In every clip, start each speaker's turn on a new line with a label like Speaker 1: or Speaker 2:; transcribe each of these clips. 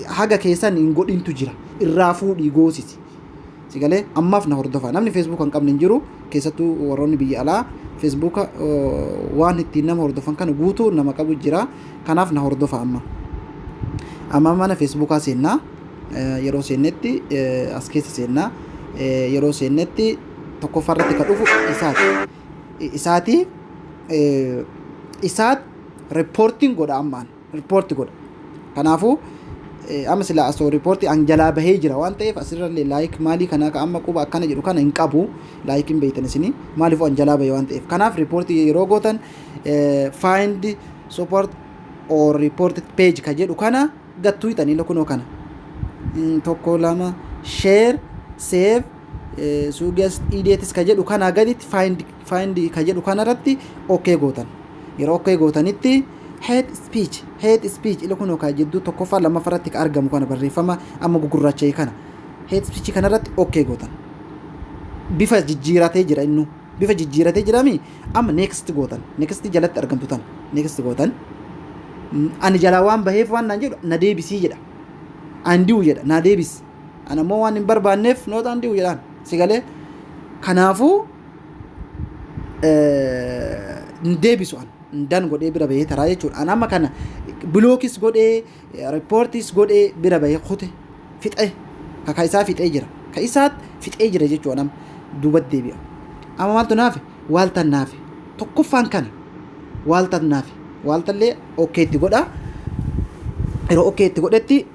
Speaker 1: Haga keessan hin godhintu jira. Irraa fuudhii goosisi. Si galee? Ammaaf na hordofa. Namni Feesbuuka hin qabne hin jiru. Keessattuu warroonni biyya alaa Feesbuuka waan ittiin nama hordofan kana guutuu nama qabu jira. Kanaaf na hordofa amma. Amma mana Feesbuukaa seennaa. Yeroo seennetti as keessa seennaa. Yeroo seennetti tokkoffaa irratti kan dhufu isaati. Isaati isaat reportiin godha ammaan. Report godha. Kanaafuu amma silaa asoo report an jalaa bahee jira waan ta'eef, asirrallee like maalii kana ka amma quba akkana jedhu kana hin qabu. Like hin beektan isinii, maaliif an jalaa bahee waan ta'eef. Kanaaf report yeroo gootan "find support or report page" ka jedhu kana gattuu hixanii kunoo kana. Tokko, lama, share, save, suggest edits ka jedhu kana gaditti find ka jedhu kanarratti okay gootan. Yeroo okay gootanitti hate speech ila kunoo ka jidduu tokkoffaa lammaffaa irratti ka argamu kana, barreeffama amma gugurraacha'e kana, hate speech kanarratti okay gootan. Bifa jijjiiratee jira, innu bifa jijjiiratee jirami. Amma next gootan, next jalatti argamtu tan next gootan. Ani jalaa waan baheef waan naan jedhu na deebisii jedha, undo jedha, na deebisi. Ani ammoo waan hin barbaanneef not undo jedhaan. Si galee? Kanaafuu hin deebisu, an done godhee bira bahee taraa jechuudha. An amma kana blockis godhee, reportis godhee, bira bahee kute, fixee ka isaa fixee jira, ka isaat fixee jira jechuudha. Nama duubatti deebi'a. Amma maaltu naafe? Waaltan naafe. Tokkoffaan kana waaltan naafe. Waaltallee okay itti godha. Yeroo okay itti godhetti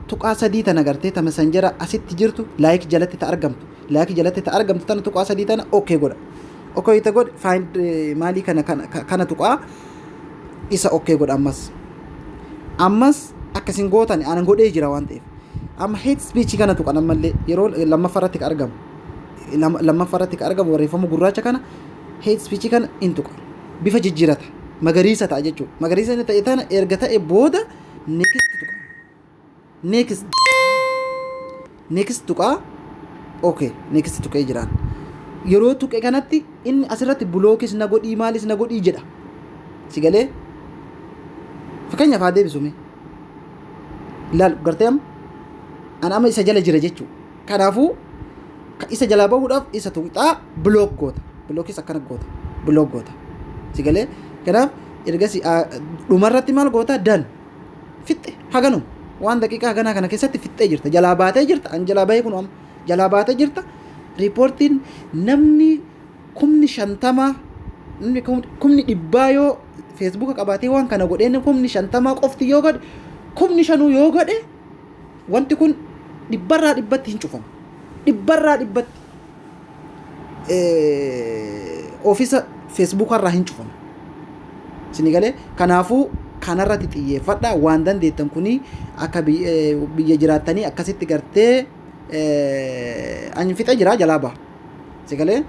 Speaker 1: tuqaa sadii tana gartee ta Messengera asitti jirtu, like jalatti ta argamtu, like jalatti ta argamtu tana, tuqaa sadii tana okay godha. Okay itti godhe, find maalii kana tuqaa, isa okay godha. Ammas akkasin gootan anan godhee jira waan ta'eef, amma hate speech kana tuqan. Ammallee yeroo lammaffaa irratti ka argamu, lammaffaa irratti ka argamu barreeffama gurraacha kana, hate speech kana in tuqa. Bifa jijjiirata, magariisa ta'a jechuudha. Magariisa inni ta'e tana erga ta'e booda next tuqa, next, next tuqaa. Okay, next tuqee jiraan. Yeroo tuqe kanatti inni asirratti blockis na godhii, maalis na godhii jedha. Si galee? Fakkeenyaaf haa deebisume. Laal, gartee amma an amma isa jala jira jechuudha. Kanaafuu isa jalaa bahuudhaaf isa tuqxaa, block goota. Blockis akkana goota, block goota. Si galee? Kanaaf ergasii dhumarratti maal goota? Done. Fixxe. Haganuma waan daqiiqaa haganaa kana keessatti fixxee jirta, jalaa baatee jirta. An jalaa bahee kun amma jalaa baatee jirta. Reportiin namni 50,000, namni 100,000 yoo Feesbuuka qabaatee waan kana godhee, 50,000 qofti yoo godhe, 5,000 yoo godhe, wanti kun dhibbarraa dhibbatti hin cufamu. Dhibbarraa dhibbatti ofiisa Feesbuukarraa hin cufamu. Isinii galee? Kanaafuu kanarratti xiyyeeffadha. Waan dandeettan kuni akka biyya jiraattanii akkasitti gartee ani fixa jira, jalaa baha. Si galee?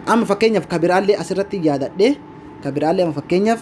Speaker 1: Amma fakkeenyaaf kabiraallee asirratti yaadadhee, kabiraallee amma fakkeenyaaf